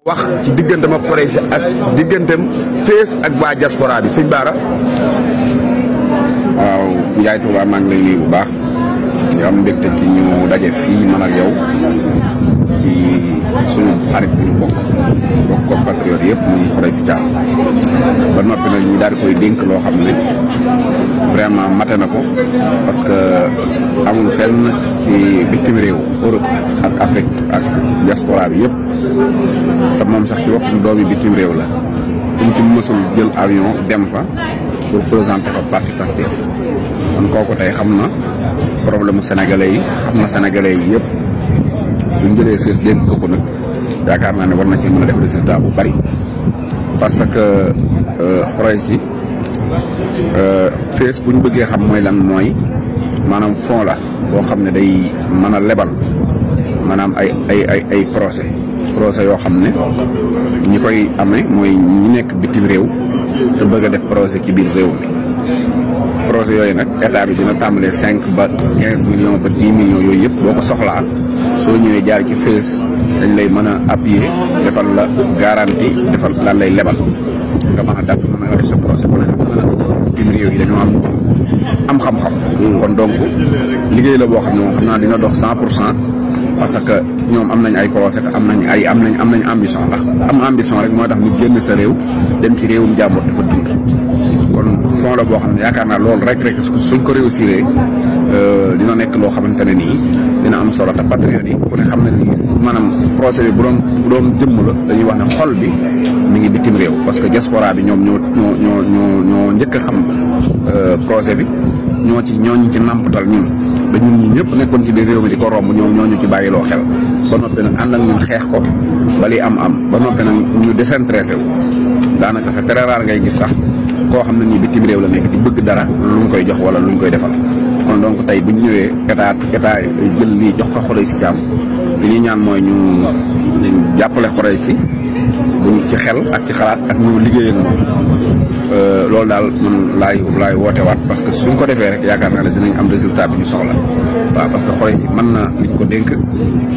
wax ci digganteem ak Khoureychi ak digganteem Fess ak waa diaspora bi sëñ Bara. waaw Ndiaye Touba maa ngi lay nuyu bu baax di am mbégte ci ñu daje fii man ak yow ci suñu xarit bu ñu bokk ko patriote yëpp muy Khoureychi Thiam ba noppi nag ñu daal di koy dénk loo xam ne vraiment mate na ko parce que amul fenn ci bitim réew Europe ak Afrique ak diaspora bi yëpp te moom sax ci boppam doomi bitim réew la um ci mësul jël avion dem fa pour présenter ko parti Pastef kon kooku tey xam na problème mu sénégalais yi xam na sénégalais yi yëpp suñ jëlee Fess dénk ko nag yaakaar naa ne war na ci mën a def résultat bu bari parce que Khoureychi Fess bu ñu bëggee xam mooy lan mooy maanaam fond la boo xam ne day mën a lebal maanaam ay projet yoo xam ne ñi koy amee mooy ñi nekk bitim réew te bëgg a def projet ci biir réew mi projet yooyu nag état bi dina tàmbalee 5 ba 15 millions ba 10 millions yooyu yëpp boo ko soxlaa soo ñëwee jaar ci Fess dañ lay mën a appuyer defal la garantie defal lan lay lebal nga mën a dàpp mën a yor sa projet bu ne sax bitim réew yi dañoo am xam-xam. kon donc liggéey la boo xam ne moom xam naa dina dox 100% parce que ñoom am nañ ay projet am nañ ambition ndax am ambition rek moo tax ñu génn sa réew dem ci réewum jàmbur dafa dund. kon fond la boo xam ne yaakaar naa loolu rek suñ ko réussir dina nekk loo xamante ne nii dina am solo te patriote yi ku ne xam ne ni maanaam projet bi bu doon jëmm la dañuy wax ne xol bi mi ngi bitim réew parce que diaspora bi ñoom ñoo njëkk a xam projet bi ñoo ñu ci nàmpatal ñun ba ñun ñi ñëpp nekkoon ci biir réew mi di ko romb ñoo ñu ci bàyyiloo xel ba noppi nag ànd ak ñun xeex ko ba li am ba noppi nag ñu désintéressé wu daanaka c'est très rare ngay gis sax koo xam ne nii bitim réew la nekk di bëgg dara lu ñu koy jox wala lu ñu koy defal kon donc tey bu ñu ñëwee état jël lii jox ko Khoureychi Thiam li ñuy ñaan mooy ñu jàppale Khoureychi buñ ci xel ak ci xalaat ak ñu liggéeyal loolu daal man laay woote waat parce que suñ ko defee rek yaakaar naa ne dinañ am résultat bi ñu soxla waaw parce que Khoureychi mën na liñ ko dénk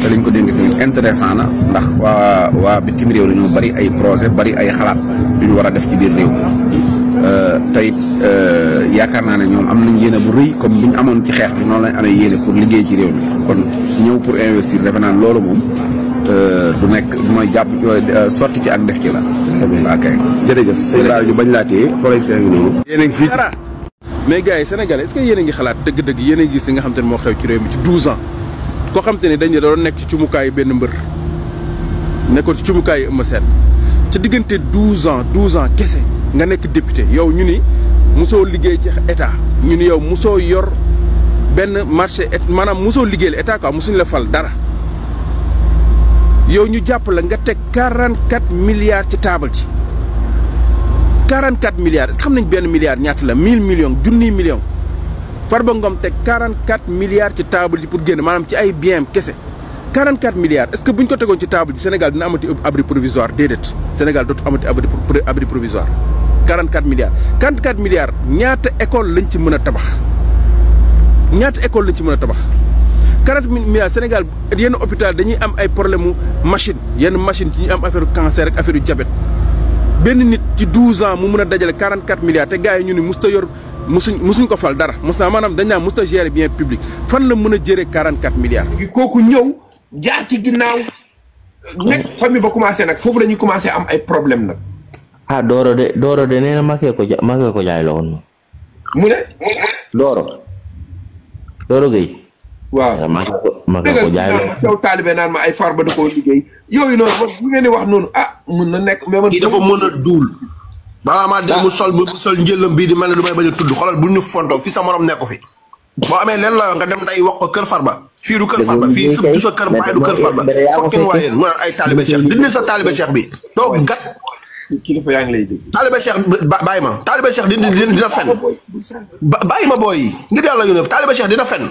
te liñ ko dénk tamit intéressant na ndax waa bitim réew dañoo bari ay projet bari ay xalaat yu ñu war a def ci biir réew tey yaakaar naa ne ñoom am nañ yéene bu rëy comme bu ñu amoon ci xeex bi noonu lañ amee yéene pour liggéey ci réew mi kon ñëw pour investir defe naa loolu moom du nekk mooy jàpp sotti ci ak def ci la. ok jërëjëf sëñ Bara ñu bañ laa téye Khoureychi ngi noonu. yéen a ngi fii mais gars yi Sénégal est-ce que yéen a ngi xalaat dëgg-dëgg yéen a ngi gis li nga xam te ne moo xew ci réew mi ci 12 ans koo xam te ne dañ doon nekk ci cumukaayu benn mbër nekkoon ci cumukaayu Eumeu Sène ci diggante 12 ans kese nga nekk député yow ñu ni mosoo liggéey ci état ñu ni yow mosoo yor benn marché maanaam mosoo liggéeyal état quoi mosuñ la fal dara yow ñu jàpp la nga teg 44 milliards ci taabal ci 44 milliards est-ce que xam nañ benn milliard ñaata la 1000 millions junniy millions Farba Ngom teg 44 milliards ci taabal ji pour génn maanaam ci ay biens kese 44 milliards est-ce que buñ ko tegoon ci taabal ji Sénégal dina amati abri provisoire déedéet Sénégal dootu amati abri provisoire 44 milliards 44 milliards ñaata école lañ ci mën a tabax 40 milliards Sénégal yenn hôpital dañuy am ay problème mu machine yenn machine ci ñuy am affaire cancer ak affaire diabète benn nit ci 12 ans mu mën a dajale 44 milliards te gars yi ñu ni musta yor musuñ ko fal dara mos naa maanaam dañ naa musta gérer bien public fan la mën a jëre 44 milliards. kooku ñëw jaar ci ginnaaw nekk famille ba commencé nag foofu la ñuy commencé am ay problème nag. ah Doro de nee na makee ko jaay la woon. mu ne. Doro Gueye. waaw makee ko jaay la woon. caw taalibe naan ma ay Farba da koo liggéey yooyu noonu man bu ngeen di wax noonu mun na nekk mais man. kii dafa mën a duul. balaa maa dégg mu sol njëllam bii di mel ne du may bañ a tudd xoolal bu ñu fontoo fii sa morom nekku fi. boo amee leen la nga dem day wax ko kër Farba. fii du kër Farba fii du sa kër baay du kër Farba. fokkin waaye mu naan ay taalibe Cheikh dindi sa taalibe Cheikh bi doo gat. kilifa yaa ngi lay dégg. taalibe Cheikh bàyyi ma taalibe Cheikh dina fen. bàyyi ma booy yi ngir yàlla yu ne taalibe Cheikh dina fen.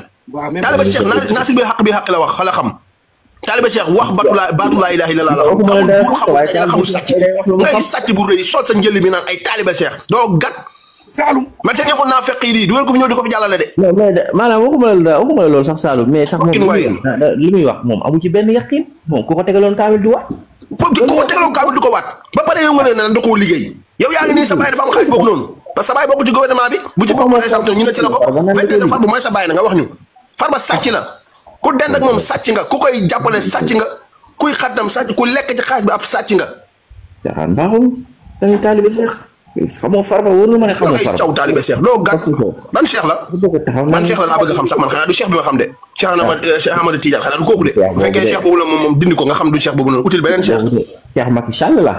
taalibe Cheikh naa si biir xaq bi xaq la wax xala xam. taalibe Cheikh wax baatu laa ilaaha illallaah la xam xamul sàcc ngay sàcc bu rëy sol sa njëli bi naan ay taalibe Cheikh doo gat. Saalum man seen yëfoon naa fekk yi di dugal ko fi ñëw di ko fi jàllale de. non mais maanaam waxuma la loolu sax Saalum mais sax moom li muy wax moom amu ci benn yaqin moom ku ko tegaloon kaamil du wax. ku ko tegaloo kaamil du ko waat ba pare yow nga ne da koo liggéey yow yaa ngi nii sa baay dafa am xaalis boobu noonu parce que sa baay bokk ci gouvernement bi bu ci bokk exemple ñu ne ci la ko fekkee sa Farba mooy sa baay na nga wax ñu Farba sàcc la ku dend ak moom sàcc nga ku koy jàppale sàcc nga kuy xattam sàcc ku lekk ci xaalis bi ab sàcc nga caaxaan baaxul tamit taalibe Cheikh xamoo Farba wóor na ma ne xamoo Farba caw taalibe Cheikh loo gàtt ban Cheikh la ban Cheikh la laa bëgg a xam sax man xanaa du Cheikh bi ma xam de Cheikh Amadou Tidiane xanaa du kooku de bu fekkee Cheikh boobu la moom dindi ko nga xam du Cheikh boobu noonu util beneen Cheikh Cheikh Macky Sall la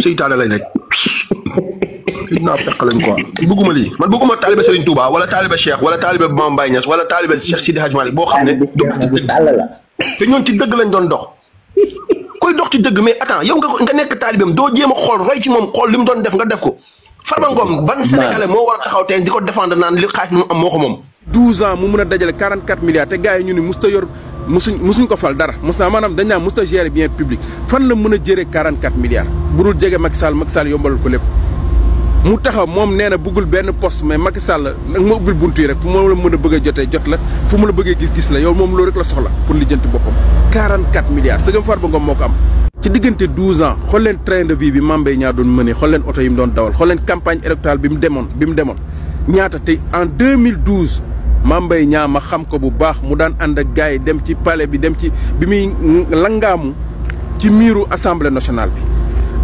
seytaane lay nekk naa fekk lañ quoi bëgguma lii man bëgguma taalibe Serigne Touba wala taalibe Cheikh wala taalibe Mame Baye Niass wala taalibe Cheikh Sidi Hadj Malick boo xam ne te ñoon ci dëgg lañ doon dox koy dox ci dëgg mais attends yow nga nekk taalibeem doo jéem a xool roy ci moom xool li mu doon def nga def ko Farba Ngom ban Sénégalais moo war a taxaw tey di ko défendre naan li xaalis bi mu am moo ko moom 12 ans mu mun a dajale 44 milliards te gars yi ñu ni musta yor musuñ ko fal dara mos naa maanaam dañ naa musta gérer bien public fan la mën a jëre 44 milliards bu dul jege Macky Sall yombalal ko lépp mu taxaw moom nee na bëggul benn poste mais Macky Sall nag ma ubbil buntu yi rek fu mu la mën a bëgg a jotee jot la fu mu la bëggee gis-gis la yow moom loolu rek la soxla pour lijjanti boppam 44 milliards sëgam Farba Ngom moo ko am ci diggante 12 ans xool leen train de vie bi Mame Mbaye Niang doon mëne xool leen oto yi mu doon dawal xool leen campagne électorale bi mu demoon ñaata tey en 2012 Mame Mbaye Niang ma xam ko bu baax mu daan ànd ak gars yi dem ci palais bi dem ci bi muy langaamu ci miiru assemblée nationale bi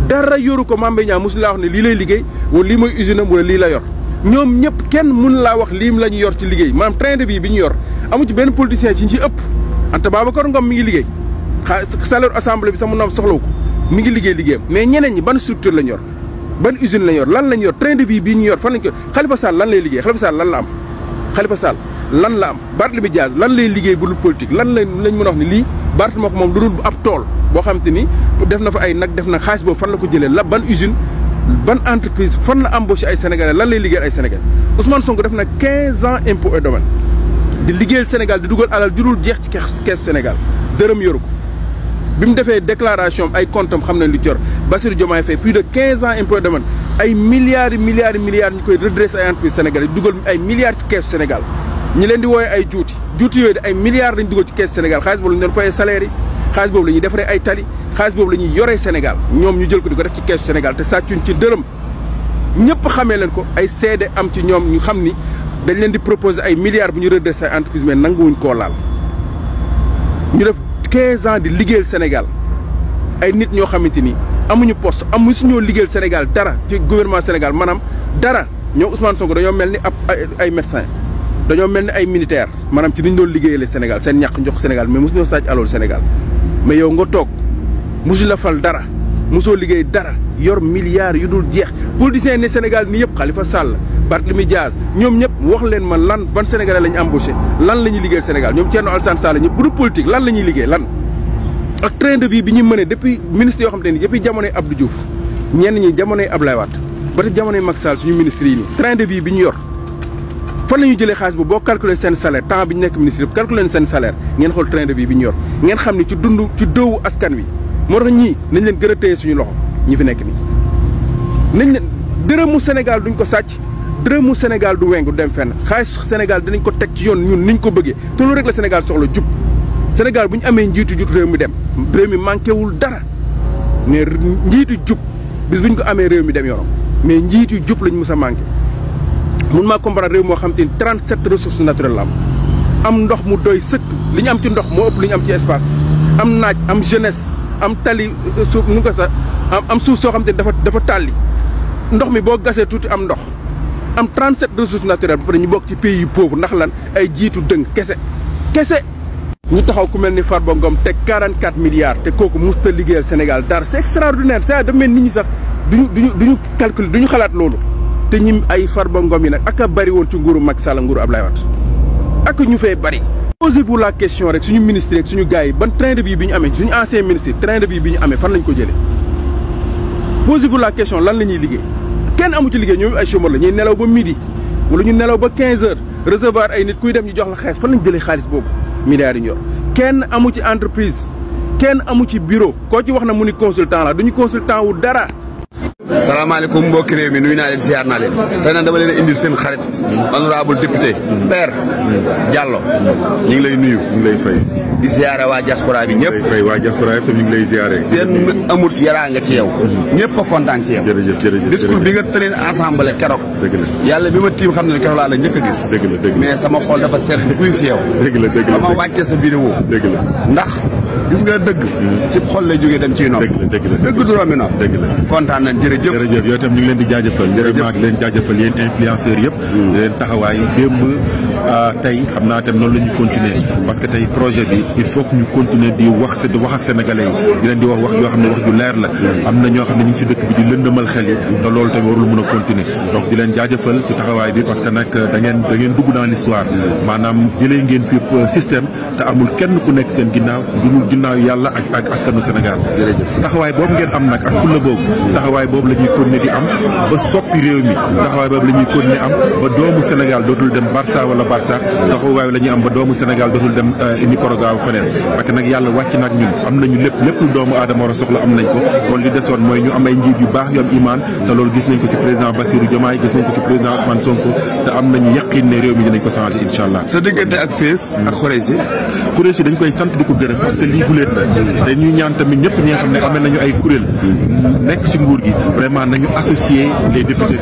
dara yoru ko Mame Mbaye Niang mosu laa wax ne lii lay liggéey wala lii mooy usine am wala lii la yor ñoom ñëpp kenn mun laa wax lii la ñu yor ci liggéey maanaam train de vie bi ñu yor amu ci benn politicien ci ëpp Anta Babacar Ngom mi ngi liggéey salaire assemblée bi sax mun na am soxlawu ko mi ngi liggéeyam mais ñeneen ñi ban structure lañ yor ban usine lañ yor lan lañ yor train de vie bii ñu yor fan lañ ko Khalifa Sall lan lay liggéey Khalifa Sall lan la am Khalifa Sall lan la am Barthélémy Dias lan lay liggéey bu dul politique lan lañ mën a wax ni lii Barth moo ko moom lu dul ab tool boo xam te ni def na fa ay nag def na xaalis boobu fan la ko jëlee la ban usine ban entreprise fan la embauché ay sénégalais lan lay liggéeyal ay sénégalais Ousmane Sonko def na 15 ans impôt et domaine di liggéeyal Sénégal di dugal alal jurul jeex ci keesu Sénégal dërëm yoru ko bi mu defee déclaration ay comptes am xam nañ li jor Bassirou Diomaye Faye plus de 15 ans impôt et domaine ay milliards ñu koy redressé ay entreprises sénégalais dugal ay milliards ci keesu Sénégal ñi leen di wooye ay juuti yooyu de ay milliards lañ dugal ci keesu Sénégal xaalis boobu la ñu doon fayee salaire yi xaalis boobu la ñuy defaree ay tali xaalis boobu la ñuy yoree Sénégal ñoom ñu jël ko di ko def ci keesu Sénégal te sàccuñ ci dërëm ñëpp xamee leen ko ay seede am ci ñoom ñu xam ni dañ leen di proposer ay milliards bu ñu redressé ay entreprises mais nanguwuñ koo laal ñu def 15 ans di liggéeyal Sénégal ay nit ñoo xamante ni amuñu poste amuñu suñoo liggéeyal Sénégal dara ci gouvernement Sénégal maanaam dara ñoom Ousmane Sonko dañoo mel ni ay médecin dañoo mel ni ay militaire maanaam ci niñ doon liggéeyale Sénégal seen ñàkk njox Sénégal mais mosuñoo sàcc aloolu Sénégal mais yow nga toog mosu la fal dara mosoo liggéey dara yor milliards yu dul jeex politiciens ne Sénégal ni yëpp Khalifa Sall Barthélémy Dias ñoom ñëpp wax leen ma lan ban Sénégalais la ñu embauché lan la ñuy liggéeyal Sénégal ñoom Thierno Alassane Sall ñëpp bu dul politique lan la ñuy liggéey lan ak train de vie bi ñu mënee depuis ministre yoo xam te ni depuis jamonoy Abdou Diouf ñenn ñi jamonoy Abdoulaye Wade ba te jamonoy Macky Sall suñu ministres yi nii train de vie bi ñu yor fan la ñuy jëlee xaalis boobu boo calculer seen salaire temps bi ñu nekk ministre yëpp calculer seen salaire ngeen xool train de vie bi ñu yor ngeen xam ni ci dund ci dëwu askan wi moo tax ñii nañ leen gën a téye suñu loxo ñi fi nekk nii nañ leen dërëmu Sénégal duñ ko sàcc dërëmu Sénégal du wengu dem fenn xaalis Sénégal dinañ ko teg ci yoon ñun niñ ko bëggee te loolu rek la Sénégal soxla jub Sénégal bu ñu amee njiitu jub réew mi dem réew mi manqué wul dara mais njiitu jub bis bu ñu ko amee réew mi dem yoonam mais njiitu jub lañ mës a manqué mun maa comprendre réew moo xam te ni 37 ressources naturelles la am ndox mu doy sëkk li ñu am ci ndox moo ëpp li ñu am ci espace am naaj am jeunesse am tali suuf nu ko sax am suuf soo xam te ni dafa tàlli ndox mi boo gasee tuuti am ndox am 37 ressources naturelles ba pare ñu bokk ci pays yu pauvre ndax lan ay jiitu dëng kese ñu taxaw ku mel ni Farba Ngom teg 44 milliards te kooku musta liggéeyal Sénégal dara c'est extraordinaire ça dafa mel nit ñi sax duñu calculer duñu xalaat loolu te ñi ay Farba Ngom yi nag ak a bari woon ci nguuru Macky Sall nguuru Abdoulaye Wade ak ñu fay bari. posez-vous la question rek suñu ministre rek suñu gars yi ban train de vie bi ñu amee suñu ancien ministre train de vie bi ñu amee fan lañ ko jëlee posez-vous la question lan la ñuy liggéey kenn amu ci liggéey ñoom ay chômeur la ñuy nelaw ba midi wala ñu nelaw ba 15 heures recevoir ay nit kuy dem ñu jox la xaalis fan lañ jëlee xaalis boobu milliards yi ñu yor kenn amu ci entreprise kenn amu ci bureau koo ci wax na mu ni consultant la duñu consultant wu dara salaamaaleykum mbokki réew mi nuyu naa leen ziar naa leen tey nag dama leen a indil seen xarit honorable député Père Diallo ñu ngi lay nuyu. ñu ngi lay fay. di ziare waa diaspora bi ñëpp. fay waa diaspora yëpp tam ñu ngi lay ziare. kenn amul yaraa nga ci yow. ñëpp a kontaan ci yow. jërëjëf jërëjëf discours bi nga tëneen ensemble keroog. dëgg la yàlla bi ma tiim xam ne keroog laa la njëkk a gis. dëgg la dëgg la mais sama xol dafa seet buy si yow. dëgg la dëgg la dama wàccee sa vidéo. dëgg la ndax gis nga dëgg. ci xol lay jógee dem ciy nopp. dëgg la dëgg du rombi nopp. dëgg la kontaan nañ jërëjëf. jërëjëf yow itam ñu ngi leen di jaajëfal. vraiment di leen jaajëfal yéen influenceurs yëpp. di leen taxawaay démb tey xam naa tam noonu la ñuy continuer parce que tey projet bi il faut que ñu continuer di wax ak sénégalais yi di leen di wax yoo xam ne wax ju leer la. am na ñoo xam ne ñu ngi si dëkk bi di lëndëmal xel yi te loolu tamit warul mën a continuer donc di leen jaajëfal ci taxawaay bi parce que nag da ngeen dugg dans l'histoire maanaam jëlee ngeen fi système te amul kenn ku nekk seen ginnaaw dudul ginnaaw yàlla ak askanu Sénégal. taxawaay boobu ngeen am nag ak fulla boobu taxawaay boobu la ñuy continuer di am ba soppi réew mi taxawaay boobu la ñuy continuer am ba doomu Sénégal dootul dem Barça wala Barça taxawaay la ñuy am ba doomu Sénégal dootul dem Nicaragua feneen parce que nag yàlla wàcc nag ñun am nañu lépp lu doomu aadama war a soxla am nañ ko kon li desoon mooy ñu am ay njiit yu baax yu am imaan te loolu gis nañ ko ci président Bassirou Diomaye gis nañ ko ci président Ousmane Sonko te am nañu yaqin ne réew mi dinañ ko changer incha allah. sa diggante ak Fess ak Khoureyssi dañ koy sant di ko gërëm parce que lii guléet la te ñuy ñaan tamit ñëpp ñi nga xam ne amee nañu ay kuréel nekk ci nguur gi vraiment nañu associer les députés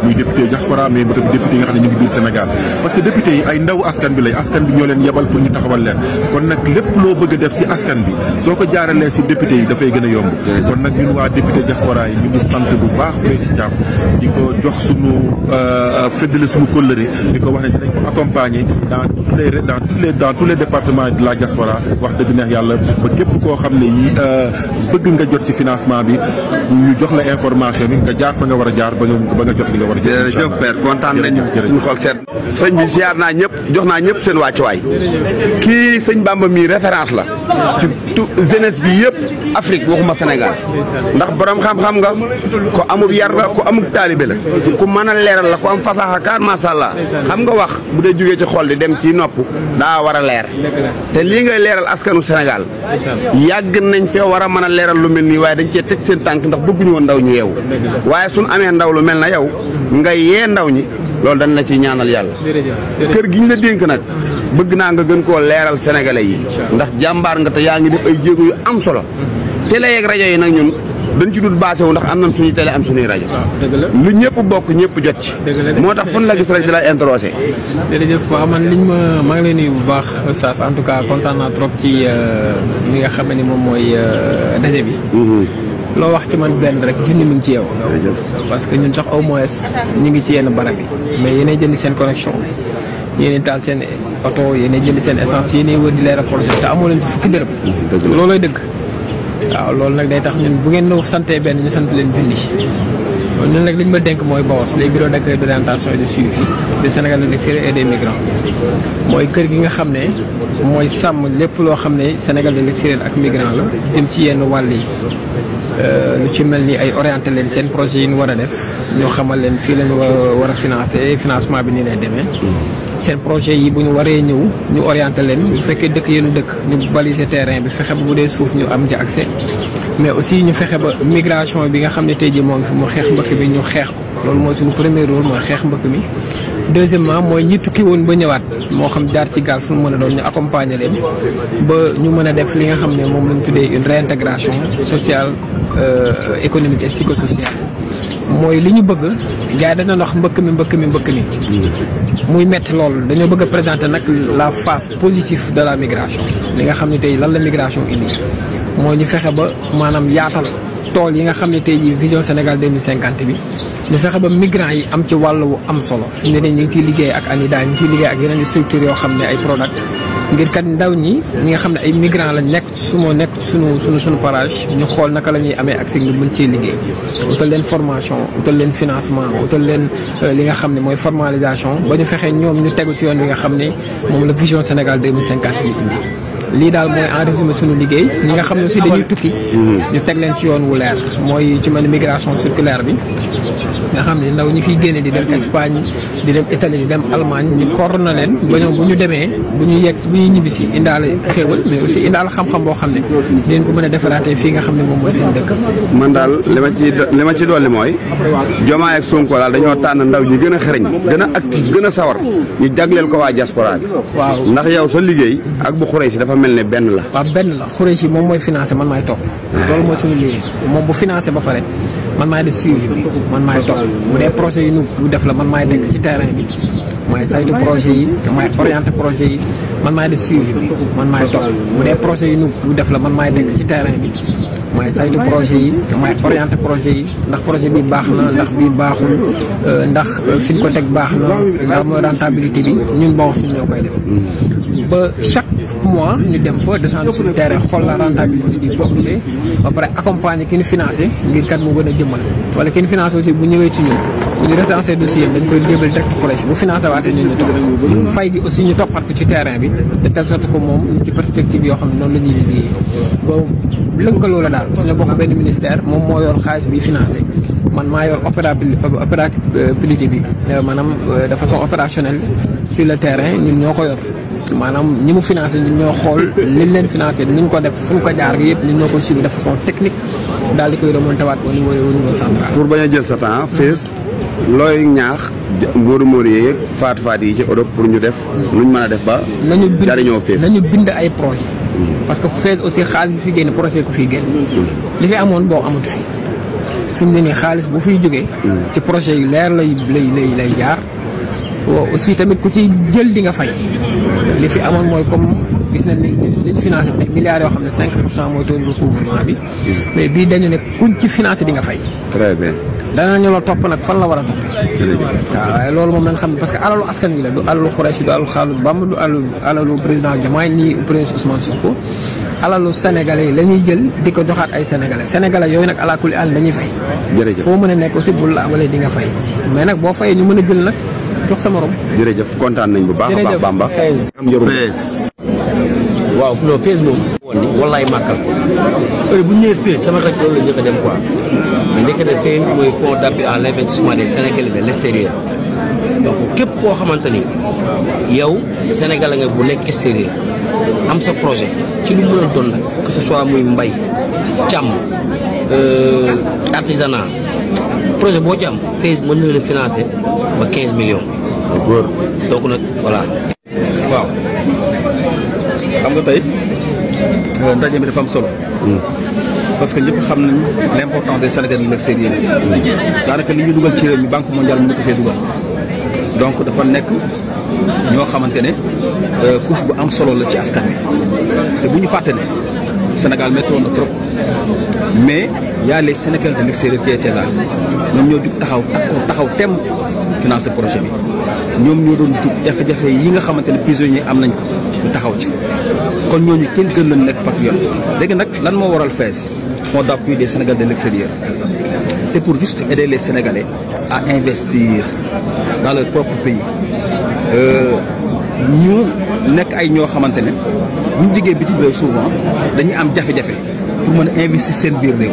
muy député diaspora mais député yi nga xam ne ñu ngi biir Sénégal parce que député yi ay ndaw askan bi lay askan bi ñoo leen yebal pour ñu taxawal leen kon nag lépp loo bëgg a def ci askan bi soo ko jaaralee ci député yi dafay gën a yomb kon nag ñun waa député diaspora yi ñu ngi sant bu baax président di ko jox suñu féddale suñu kóllëre di ko wax ne dinañ ko accompagner dans tous les départements de la diaspora wax dëgg neex yàlla ba képp koo xam ne yi bëgg nga jot ci financement bi ñu jox la information bi nga jaar fa nga war a jaar ba nga jot li nga war a jot. jërëjëf Père kontaan nañu suñu xol seet sëñ bi ziar naa ñëpp jox naa ñëpp seen wàccuwaay kii sëñ Bamba mii référence la ci jeunesse bi yëpp Afrique waxuma Sénégal ndax borom xam-xam nga ko amub yar la ko amub taalibe la ku mën a leeral la ko am fasaxa kaar masàllaa xam nga wax bu dee jógee ci xol di dem ci nopp daa war a leer te lii ngay leeral askanu Sénégal yàgg nañ fee war a mën a leeral lu mel nii waaye dañ cee teg seen tànk ndax bëgguñu woon ndaw ñu yeewu waaye suñ amee ndaw lu mel na yow nga yee ndaw ñi loolu dañ la ciy ñaanal yàlla kër gi ñu la dénk nag bëgg naa nga gën koo leeral sénégalais yi ndax jàmbaar nga te yaa ngi def ay jéego yu am solo télé yeeg rajo yi nag ñun dañ ci dul basé wu ndax am nañ suñuy télé am suñuy rajo lu ñëpp bokk ñëpp jot ci moo tax fun la gis rek di lay introsé jërëjëf waaw man maa ngi lay nuyu bu baax Oustaz en tout cas kontaan naa trop ci li nga xam ne moom mooy daje bi loo wax ci man benn rek junni mi ngi ci yow parce que ñun sax au moins ñu ngi ci yenn barab yi mais yéenay jënd seen connexion yéenay taal seen oto yéenay jënd seen essence yéenay wër di leeral projet te amoo leen ci fukki dërëm loolooy dëgg waaw loolu nag day tax ñun bu ngeen ñu santee benn ñu sant leen junni ñun nag li ñu ma dénk mooy BAOS les bureaux d'accueil d'orientation et de suivi des Sénégalais de l'extérieur et des migrants mooy kër gi nga xam ne mooy sàmm lépp loo xam ne Sénégal de l'extérieur ak migrant la jëm ci yenn wàll yi lu ci mel ni ay orienté leen seen projet yi ñu war a def ñoo xamal leen fii lañu war a financer financement bi nii lay demee seen projet yi bu ñu waree ñëw ñu orienté leen bu fekkee dëkk yéen dëkk ñu baliser terrain bi fexe ba bu dee suuf ñu am ci accès mais aussi ñu fexe ba migration bi nga xam ne tey jii moo ngi fi mu xeex mbëkk bi ñu xeex ko loolu mooy suñu premier rôle mooy xeex mbëkk mi deuxièmement mooy ñi tukki woon ba ñëwaat moo xam jaar ci gaal fu mu mën a doon ñu accompagner leen ba ñu mën a def li nga xam ne moom lañ tuddee une réintégration sociale économique et psychosociale mooy li ñu bëgg gars yi dañu wax mbëkk mi muy metti loolu dañoo bëgg a présenter nag la face positive de la migration li nga xam ne tey lan la migration indi mooy ñu fexe ba maanaam yaatal tool yi nga xam ne tey jii vision Sénégal 2050 bi ñu fexe ba migrants yi am ci wàll wu am solo fi mu ne ñu ngi ciy liggéey ak ANIDA ñu ngi ciy liggéey ak yeneen structures yoo xam ne ay product ngir kat ndaw ñi nga xam ne ay migrants lañ nekk ci suñu parage ñu xool naka la ñuy amee accès ngir mën cee liggéey utal leen formation utal leen financement utal leen li nga xam ne mooy formalisation ba ñu fexee ñoom ñu tegu ci yoon bi nga xam ne moom la vision Sénégal 2050 bi indi lii daal mooy en résumé suñu liggéey ñi nga xam ne aussi dañuy tukki ñu teg leen ci yoon wu leer mooy ci mel migration circulaire bi nga xam ne ndaw ñi fiy génne di dem Espagne di dem Italie di dem Allemagne ñu coordonné leen ba ñoom bu ñu demee bu ñu yegg bu ñuy ñibbisi indaale xéewal mais aussi indaale xam-xam boo xam ne dinañ ko mën a defaraatee fii nga xam ne moom mooy seen dëkk. man daal li ma ci dolli mooy Diomaye ak Sonko daal dañoo tànn ndaw ñi gën a xereñ gën a actif gën a sawar ñu jagleel ko waa diaspora bi. waaw ndax yow sa liggéey ak bu Khoureychi dafa mel ne benn la. waaw benn la Khoureychi moom mooy financé man maay topp. loolu mooy suñu liggéey moom bu financé ba pare man maay def suivi bi man maay topp bu dee projet yi nu def la man maay nekk ci terrain bi maay saytu projet yi maay orienté projet yi man maay def suivi bi man maay topp bu dee projet yi nu def la man maay nekk ci terrain bi maay saytu projet yi maay orienté projet yi ndax projet bi baax na ndax bii baaxul ndax fi ñu ko teg baax na ndax mooy rentabilité bi ñun bon suñ ñoo koy def ba chaque mois ñu dem fa descendre sur le terrain xool la rentabilité du projet ba pare accompagner ki ñu financé ngir kat mu gën a jëmmal wala ki ñu financé aussi bu ñëwee ci ñun bu ñu recensé dossier dañ koy jébal direct Khoureychi bu financé waatee ñun ñu topp fay gi aussi ñu toppat ko ci terrain bi de telle sorte que moom ñu ci perspective yoo xam ne noonu la ñuy liggéeyee boobu lëkkaloo la daal suñu bokk benn ministère moom moo yor xaalis bi financé man maa yor opérabilité bi maanaam de façon opérationnelle sur le terrain ñun ñoo ko yor maanaam ñi mu financé ñun ñoo xool liñ leen financé ni ñu ko def fu ñu ko jaar yëpp ñun ñoo ko suivi de façon technique daal di koy remonté waat au niveau central. pour bañ a jël sa temps fees looy ñaax mbóoru yeeg faat yi ci Europe pour ñu def luñ mën a def ba jariñoo fees nañu bind ay projet parce que fees aussi xaalis bi fi génn projet ku fiy génn li fi amoon boo amut fi mu ne nii xaalis bu fiy jógee ci projet yu leer lay jaar aussi tamit ku ci jël di nga fay li fi amoon mooy comme gis nañ ni liñ financé ay milliards yoo xam ne 5% mooy taux de recouvrement bi mais bii dañu ne kuñ ci financé di nga fay. très bien. danañu la topp nag fan la war a topp. waaw waaye loolu moom lañ xam ne parce que alalu askan wi la du alalu Khoureychi du alalu Khalou Bamba du alalu président Diomaye ni président Ousmane Sonko alalu sénégalais yi la ñuy jël di ko joxaat ay sénégalais yooyu nag ala kulli àll dañuy fay. jërëjëf foo mën a nekk aussi bul la wala di nga fay mais nag boo fayee ñu mën a jël nag jox sa morom. jërëjëf kontaan nañ bu baax a baax Bamba. waaw non fees moom. wallaay màkkal heure bu ñu nee fees sama xarit loolu la njëkk a dem quoi mais njëkk a def fees mooy fonds d'appui à l'investissement des Sénégalais de l'extérieur donc képp koo xamante ni yow Sénégalais nga bu nekk extérieur am sa projet ci lu mën a doon nag que ce soit muy mbay càmm artisanat projet boo ci am fees mën na la financer ba 15 millions. góor donc nag voilà waaw. xam nga tey ndaje bi dafa am solo parce que ñëpp xam nañ l'importance des Sénégalais de l'extérieur daanaka li ñu dugal ci réew mi banque mondiale mënu ko fee dugal donc dafa nekk ñoo xamante ne couche bu am solo la ci askan wi te bu ñu fàtte ne Sénégal métti woon na trop mais y a les Sénégalais de l'extérieur qui étaient là ñoom ñoo jug taxaw tem financer projet bi ñoom ñoo doon jug jafe-jafe yi nga xamante ne prisonniers am nañ ko ñu taxaw ci kon ñooñu kenn gën lañ nekk patriote léegi nag lan moo waral FAISE fonds d'appui des Sénégalais de l'extérieur c'est pour juste aider les Sénégalais à investir dans leur propre pays ñu nekk ay ñoo xamante ne bu ñu jigee bitim réew souvent dañuy am jafe-jafe pour mën a investir seen biir réew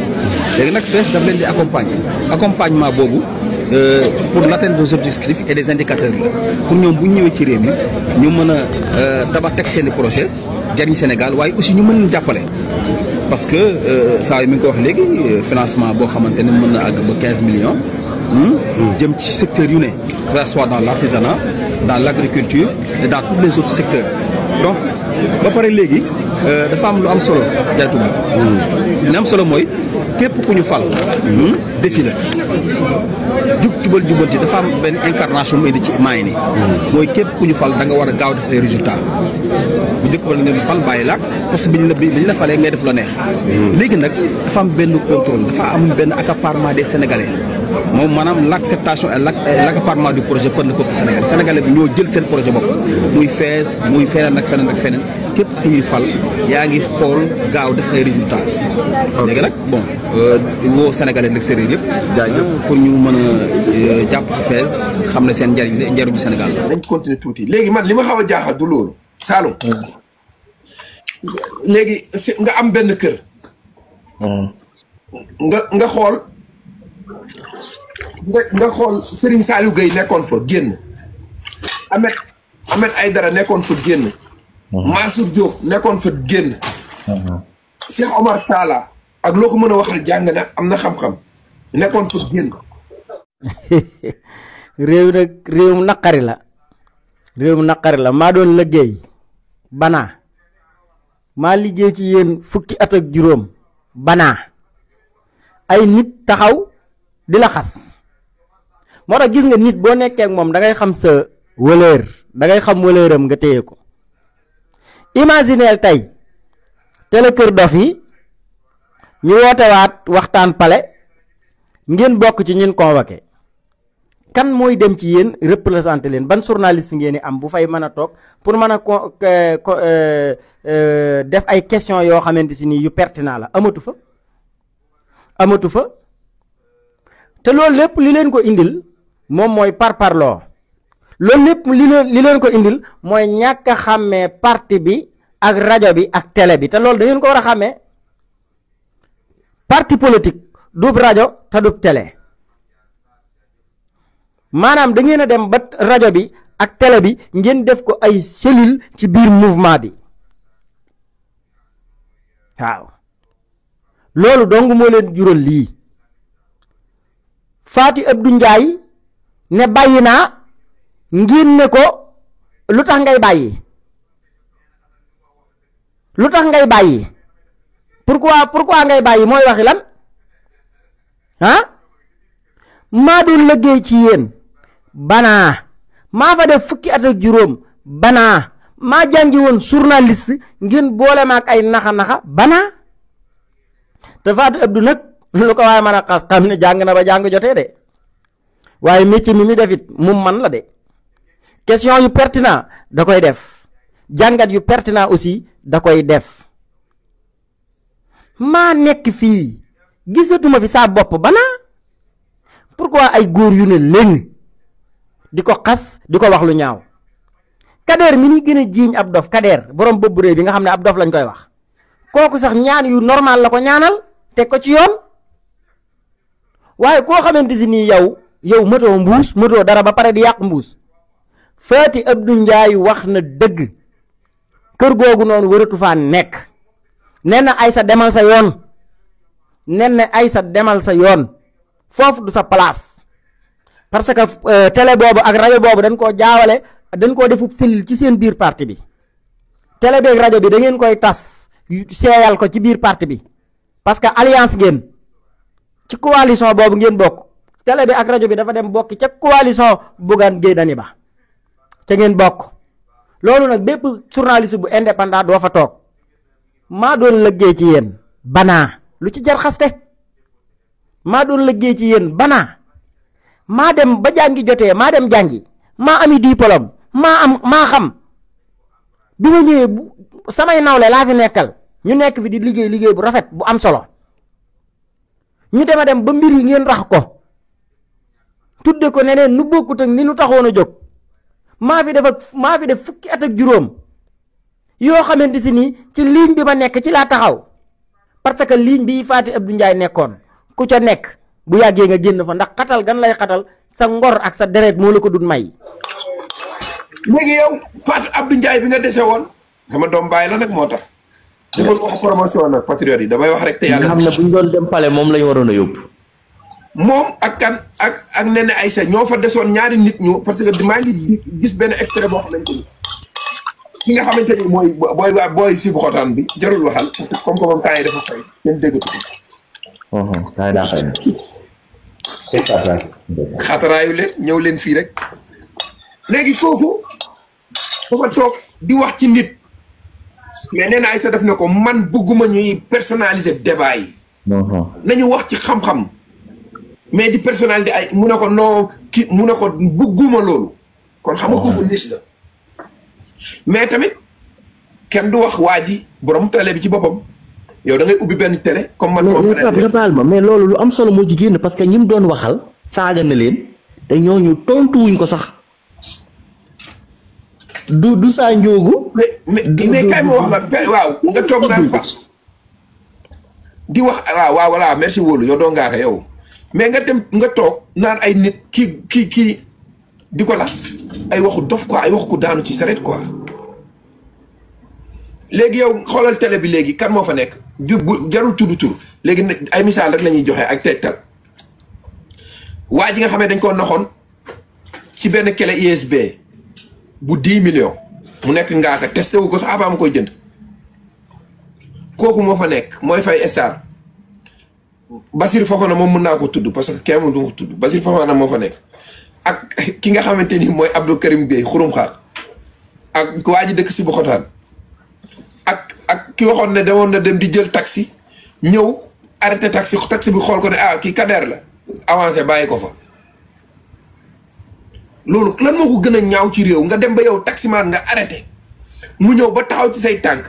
léegi nag FAISE daf leen di accompagnement boobu pour l'atteinte des objectifs et des indicateurs la pour ñoom bu ñu ñëwee ci réew mi ñu mën a tabax teg seen i projet jariñ Sénégal waaye aussi ñu mën leen jàppale parce que saa yi mi ngi ko wax léegi financement boo xamante ne mën na àgg ba 15 millions jëm ci secteurs yu ne que ce soit dans l'artisanat dans l'agriculture et dans tous les autres secteurs donc ba pare léegi dafa am lu am solo jaytu li am solo mooy képp ku ñu fal défi la jubal jubanti dafa am benn incarnation mu indi ci maay ni mooy képp ku ñu fal da nga war a gaaw def ay résultats bu njëkk ba la nga fal bàyyi laak parce que biñ la falee ngay def la neex léegi nag dafa am benn contrôle dafa am benn accaparement des Sénégalais moom maanaam l'acceptation et l'accaparement du projet par le peuple sénégalais bi ñoo jël seen projet bopp muy FAISE muy feneen ak feneen képp ku ñuy fal yaa ngi xool gaaw def ay résultats léegi nag bon woo Sénégalais de l'extérieur yëpp jaajëf pour ñu mën a jàpp FAISE xam ne seen njariñu Sénégal nañ continuer tuuti léegi man li ma xaw a jaaxal du loolu Saloum léegi nga am benn kër. nga xool nga xool Serigne Saliou Gueye nekkoon fa génn. Ahmed Aïdara nekkoon fa génn. Mansour Diop nekkoon fa génn. Cheikh Omar Talla ak loo ko mën a waxal jàng na am na xam-xam nekkoon fa génn. réew nag réewum naqari la. réewum naqari la maa doon liggéey banaa maa liggéey ci yéen fukki at ak juróom banaa ay nit taxaw di la xas moo tax gis nga nit boo nekkee ak moom da ngay xam sa valeur da ngay xam valeuram nga téye ko. imagineel tey télé Kër Dof yi ñu wootewaat waxtaan pale ngeen bokk ci ñun convoqué kan mooy dem ci yéen représenté leen ban journaliste ngeen di am bu fay mën a toog pour mën a def ay questions yoo xamante si nii yu pertinent la amatu fa te loolu lépp li leen ko indil moom mooy parparloo loolu lépp li leen ko indil mooy ñàkk a xàmmee parti bi ak rajo bi ak télé bi te loolu da ngeen ko war a xàmmee parti politique du rajo te du télé maanaam da ngeen a dem ba rajo bi ak télé bi ngeen def ko ay cellule ci biir mouvement bi waaw loolu dong moo leen jural lii Faty Abdou Ndiaye ne bàyyi naa ngeen ne ko lu tax ngay bàyyi pourquoi ngay bàyyi mooy waxi lan maa doon liggéey ci yéen banaa maa fa def fukki at ak juróom banaa maa jàngi woon journaliste ngeen boole ma ak ay naxa banaa te Faty Abdou nag lu ko waaye mën a xas xam ne jàng na ba jàng jotee de waaye métier mi defit mum man la de question yu pertinent da koy def jàngat yu pertinent aussi da koy def maa nekk fii gisatuma fi saa bopp banaa pourquoi ay góor yu ne léng di ko xas di ko wax lu ñaaw Kader mi ni gën a jiiñ ab dof Kader borom bëbb réew bi nga xam ne ab dof lañ koy wax kooku sax ñaan yu normal la ko ñaanal teg ko ci yoon waaye koo xamante si nii yow mëtoo mbuus mëtoo dara ba pare di yàq mbuus Faty Abdou Ndiaye wax na dëgg kër googu noonu wëratu faa nekk nee na Aïssa demal sa yoon foofu du sa place parce que télé boobu ak rajo boobu dañ koo jaawale dañ koo defub cellule ci seen biir parti bi télé beeg rajo bi da ngeen koy tas seeyal ko ci biir parti bi parce que alliance ngeen ci coalition boobu ngeen bokk télé bi ak rajo bi dafa dem bokki ca coalition Bougane Gueye Dany ba ca ngeen bokk loolu nag bépp journaliste bu indépendant doo fa toog maa doon liggéey ci yéen banaa lu ci jar xaste maa doon liggéey ci yéen banaa maa dem ba jàngi jotee maa dem jàngi maa ami diplôme maa xam bi ma ñëwee samay nawle laa fi nekkal ñu nekk fi di liggéey bu rafet bu am solo ñu dem ba mbir yi ngeen rax ko tudde ko neneen nu bokkut ak ni nu taxoon a jóg maa fi def fukki at ak juróom yoo xamante si nii ci ligne bi ma nekk ci laa taxaw parce que ligne bi Faty Abdou Ndiaye nekkoon ku ca nekk bu yàggee nga génn fa ndax xatal gan lay xatal sa ngor ak sa deret moo la ko dul may. léegi yow Faty Abdou Ndiaye bi nga dese woon sama doom bàyyi la nag moo tax. defal wax promotion nag patriote yi damay wax rek te yàlla. nga xam ne bu ñu doon dem pale moom la ñu waroon a yóbbu. moom ak kan ak Néné Aïssa ñoo fa desoon ñaari nit ñu parce que maa ngi gis benn extrait boo xamante ni ki nga xamante ni mooy booy si bu xotaan bi jarul waxal comme que moom temps yi dafa fay kenn déggatu ko. saa daa fay. xataraayu leen ñëw leen fii rek léegi kooku dafa toog di wax ci nit mais Néné Aïssa def na ko man bëgguma ñuy personnaliser débat yi. nañu wax ci xam-xam. mais di personnalité ay mu ne ko non mu ne ko bëgguma loolu kon xam nga kooku nit la mais tamit kenn du wax waa ji borom télé bi ci boppam yow da ngay ubbi benn télé comme man nga baal ma mais loolu lu am solo moo ci génn parce que ñi mu doon waxal saaga na leen te ñooñu tontuwuñ ko sax du saa njóogu. mais kay ma wax la waaw nga toog naan fa di wax waaw voilà merci wóolu yow doo ngaa ko yow mais nga dem nga toog naan ay nit kii di ko la ay waxu dof quoi ay waxu ko daanu ci saret quoi léegi yow xoolal télé bi léegi kan moo fa nekk jarul tudd tur léegi ay misaal rek la ñuy joxe ak tegtal waa ji nga xam ne dañ koo noxoon ci benn clé USB bu 10 millions mu nekk ngaaka testé wu ko sax avant mu koy jënd kooku moo fa nekk mooy fay star Basir Fofana moom mën naa ko tudd parce que kenn du ko tudd Basir Fofana moo fa nekk ak ki nga xamante ni mooy Abdou Karim Bey xurum xaar ak waa ji dëkk si Boxotaan ak ki waxoon ne demoon na dem di jël taxi ñëw arrêté taxi bi xool ko ne kii Kader la avancé bàyyi ko fa loolu lan moo ko gën a ñaaw ci réew nga dem ba yow taximaan nga arrêté mu ñëw ba taxaw ci say tànk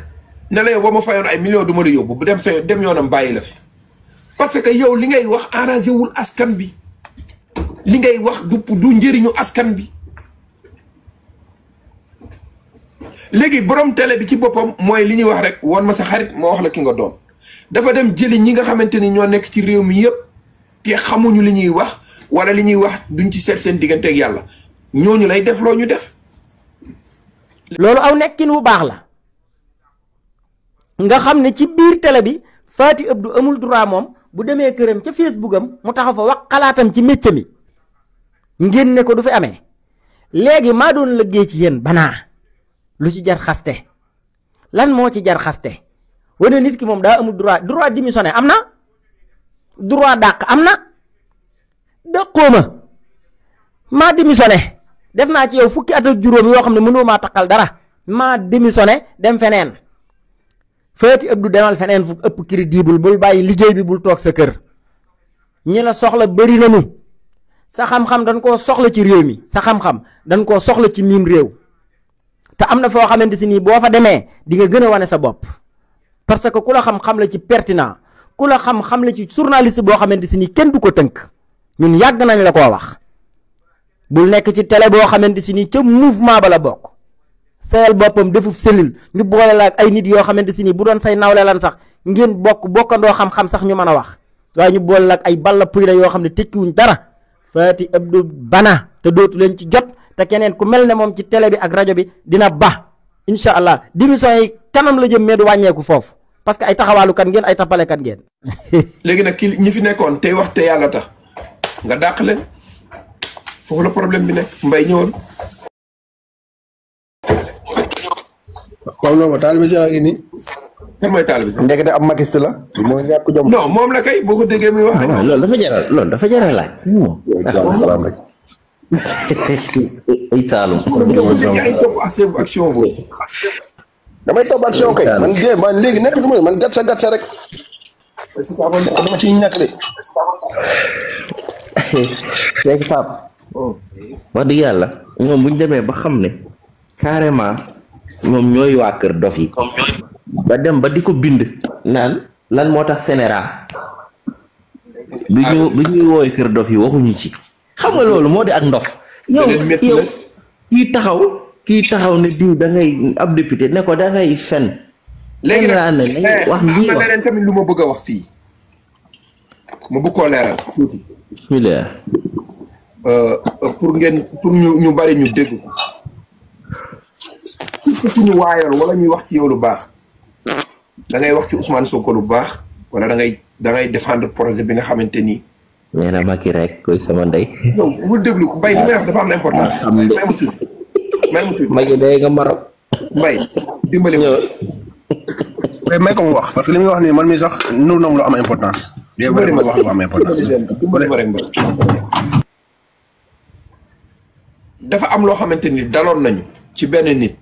ne la yow ba ma fayoon ay millions du ma la yóbbu bu dem yoonam bàyyi la fi parce que yow li ngay wax arrangé wul askan bi li ngay wax du njëriñu askan bi léegi borom télé bi ci boppam mooy li ñuy wax rek woon ma sa xarit moo wax la ki nga doon dafa dem jëli ñi nga xamante ni ñoo nekk ci réew mi yëpp te xamuñu li ñuy wax wala li ñuy wax duñ ci seet seen digganteeg yàlla ñooñu lay def loo ñu def. loolu aw nekkin wu baax la nga xam ne ci biir télé bi Faty Abdou amul droit moom bu demee këram ca Facebook am mu taxaw fa wax xalaatam ci métier mi ngeen ne ko du fi amee léegi maa doon liggéey ci yéen banaa lu ci jar xaste lan moo ci jar xaste wane nit ki moom daa amul droit démissionner am na droit dàq am na dëqoo maa démissionné def naa ci yow fukki at ak juróom yoo xam ne mënoo maa takkal dara maa démissionné dem feneen Faty Abdou demal feneen fu ëpp crédible bul bàyyi liggéey bi bul toog sa kër ñi la soxla bëri nañu sa xam-xam dañ koo soxla ci réew mi sa xam-xam dañ koo soxla ci miim réew te am na foo xamante si nii boo fa demee di nga gën a wane sa bopp parce que ku la xam-xam la ci pertinent ku la xam-xam la ci journaliste boo xamante si nii kenn du ko tënk ñun yàgg nañ la koo wax bul nekk ci télé boo xamante si nii ca mouvement ba la bokk sayal boppam defub cellule ñu boole la ak ay nit yoo xamante si nii bu doon say nawle lan sax ngeen bokkandoo xam-xam sax ñu mën a wax waaye ñu boole la ak ay balla puy la yoo xam ne tekkiwuñ dara Faty Abdou bana te dootu leen ci jot te keneen ku mel ne moom ci télé bi ak rajo bi dina ba incha allah démission yi kanam la jëm mais du wàññeeku foofu parce que ay taxawaalu kan ngeen ay tappale kan ngeen. léegi nag ki ñi fi nekkoon tey wax te yàlla tax nga dàq leen foofu la problème bi nekk mbay ñëwoon. comme noonu taalibe Cheikh gi nii. kan mooy taalibe Cheikh. ndekete am makiste la. moo ñàkk jom. non moom la kay boo ko déggee muy wax. loolu dafa jaral laaj. salaam rek. ay Saalum. ay topp action boobu. damay topp action kay man léegi nekk du ma man gat sa rek. dama ciy ñàkk de. léegi Pape. wax dëgg yàlla ñoom bu ñu demee ba xam ne carrément ñoom ñooy waa kër dof yi. ba dem ba di ko bind. naan lan moo tax Sénéra. bi ñuy wooy kër dof yi waxuñu ci. xam nga loolu moo di ak ndof. yow kii taxaw ne diw da ngay ab député ne ko da ngay fen. léegi nag wax am na leneen tamit lu ma bëgg a wax fii. ma bëgg koo leeral tuuti. bismillah. pour ñu bari ñu dégg ko. surtout ñu waayoon wala ñuy wax ci yow lu baax. da ngay wax ci Ousmane Sonko lu baax wala da ngay défendre projet bi nga xamante ni. nee na Macky rek koy sama ndey. yow bu déglu ko Mbaye li may wax dafa am importance. may ma tuuti Macky day nga Maroc. Mbaye dimbali ko. mais may ko mu wax parce que li muy wax nii man mii sax nur na lu am importance. dimbali ma wax lu am importance. dimbali ma rek Mbaye. dafa am loo xamante ni daloon nañu ci benn nit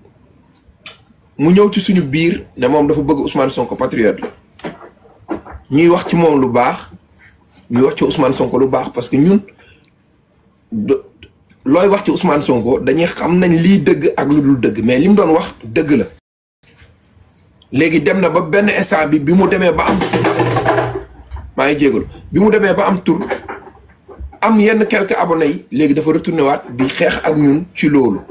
mu ñëw ci suñu biir ne moom dafa bëgg Ousmane Sonko patriote la ñuy wax ci moom lu baax. ñu wax ci Ousmane Sonko lu baax parce que ñun looy wax ci Ousmane Sonko dañuy xam nañ lii dëgg ak lu dul dëgg mais li mu doon wax dëgg la léegi dem na ba benn instant bi mu demee ba am maa ngi jégalu bi mu demee ba am tur am yenn quelques abonnés yi léegi dafa retourné waat di xeex ak ñun ci loolu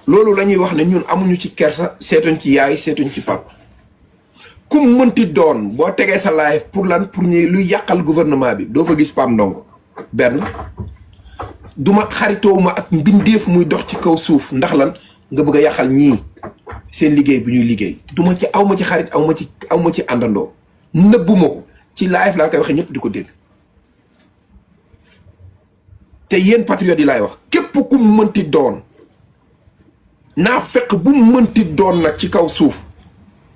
loolu la ñuy wax ne ñun amuñu ci kersa seetuñ ci yaay seetuñ ci papa kum mënti doon boo tegee sa live pour lan pour ñuy luy yàqal gouvernement bi doo fa gis Pape Ndongo benn duma xaritoowuma ak mbindeef muy dox ci kaw suuf ndax lan nga bëgg a yàqal ñii seen liggéey bu ñuy liggéey duma ci awma ci xarit awma ci àndandoo nëbbuma ko ci live laa koy waxee ñëpp di ko dégg te yéen patriotes yi laay wax képp ku mënti doon naa fekk bu mënti doon nag ci kaw suuf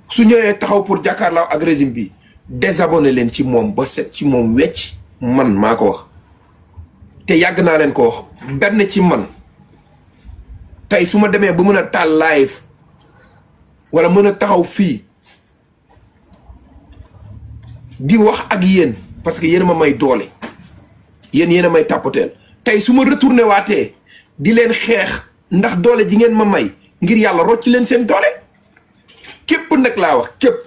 su ñëwee taxaw pour jàkkaarloo ak régime bi désabonné leen ci moom ba set ci moom wecc man maa ko wax te yàgg naa leen ko wax benn ci man tey su ma demee ba mën a taal live wala mën a taxaw fii di wax ak yéen parce que yéen a ma may doole yéen a may tàppateel tey su ma retourné waatee di leen xeex ndax doole ji ngeen ma may ngir yàlla rocci leen seen doole képp nag laa wax képp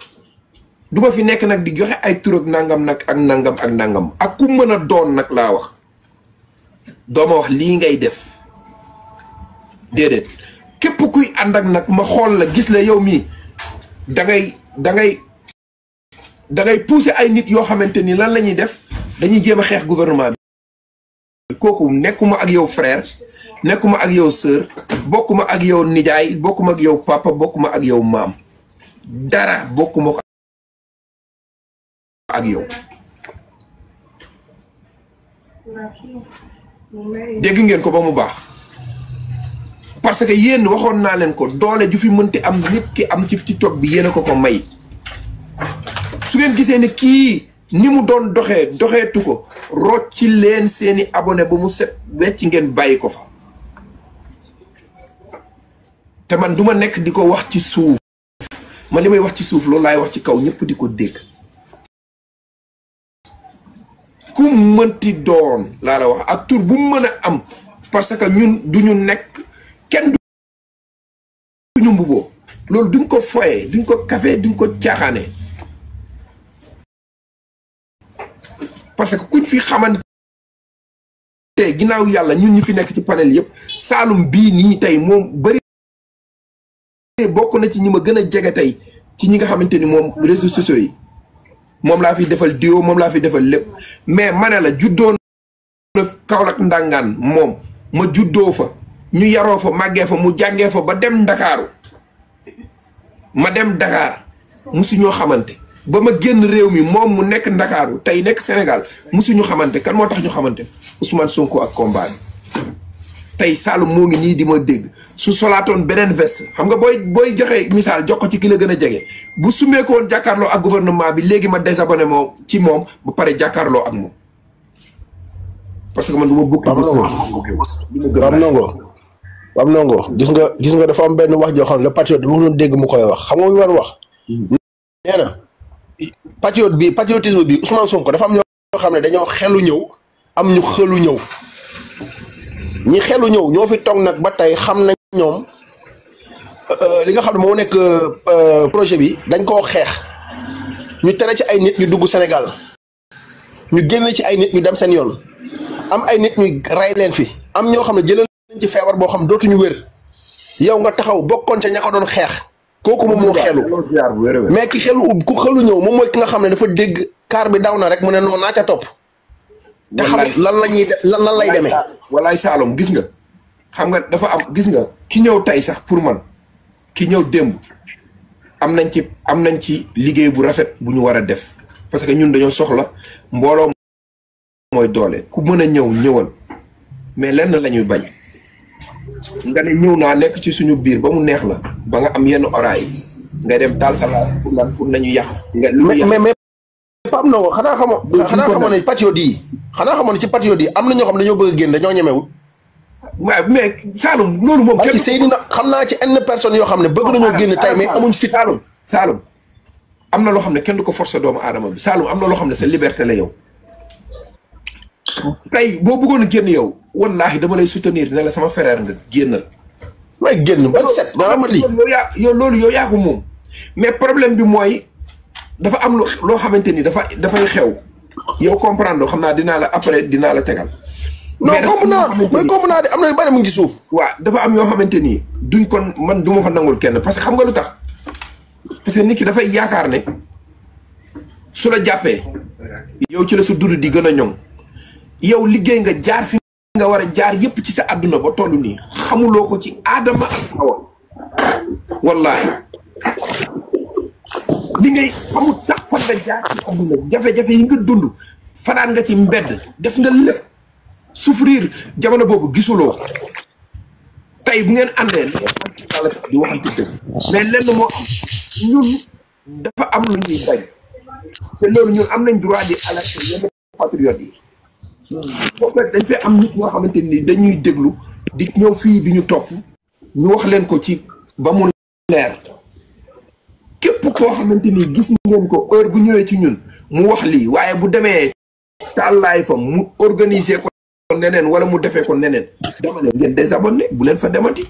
du ma fi nekk nag di joxe ay tur ak nangam nag ak nangam ak nangam ak ku mën a doon nag laa wax doo ma wax lii ngay def déedéet képp kuy ànd ak nag ma xool la gis la yow mii da ngay pousser ay nit yoo xamante ni lan la ñuy def dañuy jéem a xeex gouvernement bi kooku nekkuma ak yow frère nekkuma ak yow sœur bokkuma ak yow nijaay bokkuma ak yow papa bokkuma ak yow maam dara bokkuma ko ak yow dégg ngeen ko ba mu baax parce que yéen waxoon naa leen ko doole ju fi mënti am nit ki am ci TikTok bi yéen a ko may su ngeen gisee ne kii ni mu doon doxeetu ko rocci leen seeni abonné ba mu set wecc ngeen bàyyi ko fa te man duma nekk di ko wax ci suuf man li may wax ci suuf loolu laay wax ci kaw ñëpp di ko dégg ku mënti doon laa la wax ak tur bu mu mën a am parce que ñun duñu nekk kenn duñu mbuboo loolu duñ ko foye duñ ko kafe duñ ko caaxaane parce que kuñ fi xamante ginnaaw yàlla ñun ñi fi nekk ci panel yëpp Saalum bii nii tey moom bëri bokk na ci ñi ma gën a jege tey ci ñi nga xamante ni moom réseaux sociaux yi moom laa fi defal diwo moom laa fi defal lépp mais ma ne la juddoo na Kaolack Ndangaan moom ma juddoo fa ñu yaroo fa màggee fa mu jàngee fa ba dem Ndakaaru ma dem Dakar musuñoo xamante ba ma génn réew mi moom mu nekk Ndakaaru tey nekk Sénégal musuñu xamante kan moo tax ñu xamante Ousmane Sonko ak combat bi tey Saloum moo ngi nii di ma dégg su solaatoon beneen veste xam nga booy joxe misaal jox ko ci ki la gën a jege bu sumeekoon jàkkaarloo ak gouvernement bi léegi ma désabonné moom ci moom ba pare jàkkaarloo ak moom parce que man du ma bukki Pape Ndongo gis nga dafa am benn wax joo xam ne le patriote dama doon dégg mu koy wax xam nga mu war wax nee na patriotisme bi Ousmane Sonko dafa am ñoo xam ne dañoo xelu ñëw am ñu xelu ñëw ñi xelu ñëw ñoo fi toog nag ba tey xam nañ ñoom li nga xam ne moo nekk projet bi dañ koo xeex ñu tere ci ay nit ñu dugg Sénégal ñu génn ci ay nit ñu dem seen yoon am ay nit ñu rey leen fi am ñoo xam ne jëlee nañ ci feebar boo xam dootuñu wér yow nga taxaw bokkoon ca ña ko doon xeex kooku moom moo xelu mais ki ku xelu ñëw moom mooy ki nga xam ne dafa dégg kaar bi daw na rek mu ne noonu naa ca topp te xam lan la ñuy lan lay demee walaay Saloum gis nga xam nga dafa am gis nga ki ñëw tey sax pour man ki ñëw démb am nañ ci liggéey bu rafet bu ñu war a def parce que ñun dañoo soxla mbooloo mooy doole ku mën a ñëwal mais lenn la ñuy bañ nga ne ñëw naa nekk ci suñu biir ba mu neex la ba nga am yenn oraay yi nga dem taal sa laaj pour nañu yàq nga mais Pape Ndongo xanaa xamoon ne patriote yi xanaa xamoon ne ci patriote yi am na ñoo xam ne dañoo bëgg a génn dañoo ñemewul waaw mais Saloum loolu moom kenn Seydina xam naa ci n personnes yoo xam ne bëgg nañoo génn tey mais amuñ fit Saloum am na loo xam ne kenn du ko forcer doomu aadama bi Saloum am na loo xam ne sa liberté la yow tey boo bëggoon a génn yow wallaahi dama lay soutenir ne la sama frère nga génnal may génn ba set nga ma lii yow yaa ko moom mais problème bi mooy dafa am loo xamante ni dafay xew yow comprendre xam naa dinaa la tegal non comme naa mooy comme naa de am na yu bari mu ngi suuf. waaw dafa am yoo xamante ni duñ kon man du ma ko nangul kenn parce que xam nga lu tax parce que nit ki dafay yaakaar ne su la jàppee yow ci la sa dund di gën a ñoŋ yow liggéey nga jaar fi nga war a jaar yépp ci sa àdduna ba toll nii xamuloo ko ci aadama ak Awa wallaahi li ngay xamut sax fan nga jaar ci àdduna jafe-jafe yi nga dund fanaan nga ci mbedd def nga lépp souffrir jamono boobu gisuloo tey bu ngeen àndee di waxante dëgg mais lenn moo am ñun dafa am lu ñuy bañ te loolu ñun am nañ droit di alerter yenn patriotes yi boo fekk dañ fee am nit ñoo xamante ni dañuy déglu di ñëw fii di ñu topp ñu wax leen ko ci ba mu leer képp koo xamante ni gis ngeen ko heure bu ñëwee ci ñun mu wax lii waaye bu demee tàllaay fa mu organiser ko neneen wala mu defee ko neneen dama ne ngeen désabonné bu leen fa demati